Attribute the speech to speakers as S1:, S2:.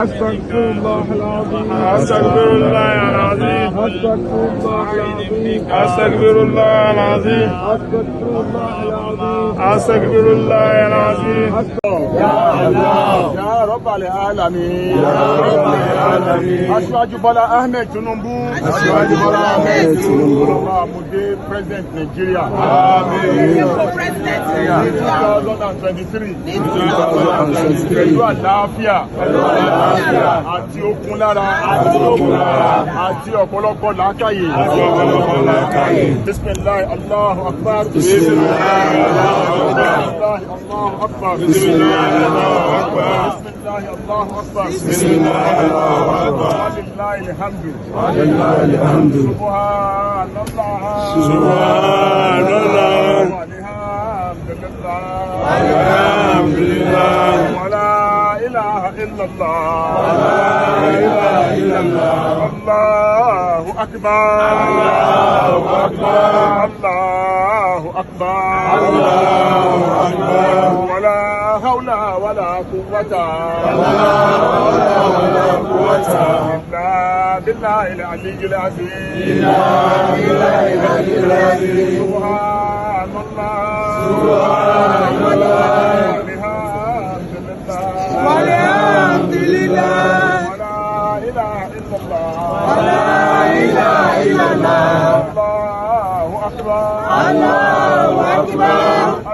S1: أستغفر الله العظيم.
S2: أستغفر الله العظيم.
S1: أستغفر الله العظيم.
S2: أستغفر الله العظيم.
S1: أستغفر الله العظيم.
S2: أستغفر الله العظيم.
S3: Ya Rabbal Alamin. Ya Rabbal Alamin. Aṣíwájú Bọ́lá Ahmed Tinubu. Aṣíwájú Bọ́lá Ahmed Tinubu. Ọlọ́run Àmúdé President Nigeria.
S2: Àmín.
S4: For President
S3: Ní
S4: Nigeria.
S3: 2023.
S4: Ní 2023.
S3: Pẹ̀lú àlàáfíà. Pẹ̀lú àlàáfíà. Àti okun lára. Àti okun lára. Àti ọ̀pọ̀lọpọ̀ làákàyè.
S2: Àti ọ̀pọ̀lọpọ̀ làákàyè.
S3: Bismillah Allahu Akbar.
S2: Bismillah Allahu Akbar.
S3: Bismillah Allahu Akbar.
S2: Bismillah Allahu Akbar.
S3: Bismillah Allahu Akbar.
S2: Bismillah Allahu Akbar.
S3: ولله الحمد.
S2: ولله الحمد.
S3: سبحان الله.
S2: سبحان الله.
S3: والحمد لله.
S2: الحمد لله.
S3: ولا إله إلا الله.
S2: لا إله إلا الله.
S3: الله أكبر.
S2: الله أكبر.
S3: الله أكبر.
S2: الله أكبر.
S3: ولا حول ولا قوة
S2: ولا حول ولا قوة
S3: إلا بالله العلي العظيم.
S2: إلا بالله العلي العظيم.
S3: سبحان الله.
S2: سبحان الله.
S3: والحمد لله.
S4: والحمد لله.
S3: ولا إله إلا الله.
S4: ولا إله إلا الله.
S3: الله أكبر.
S4: الله أكبر.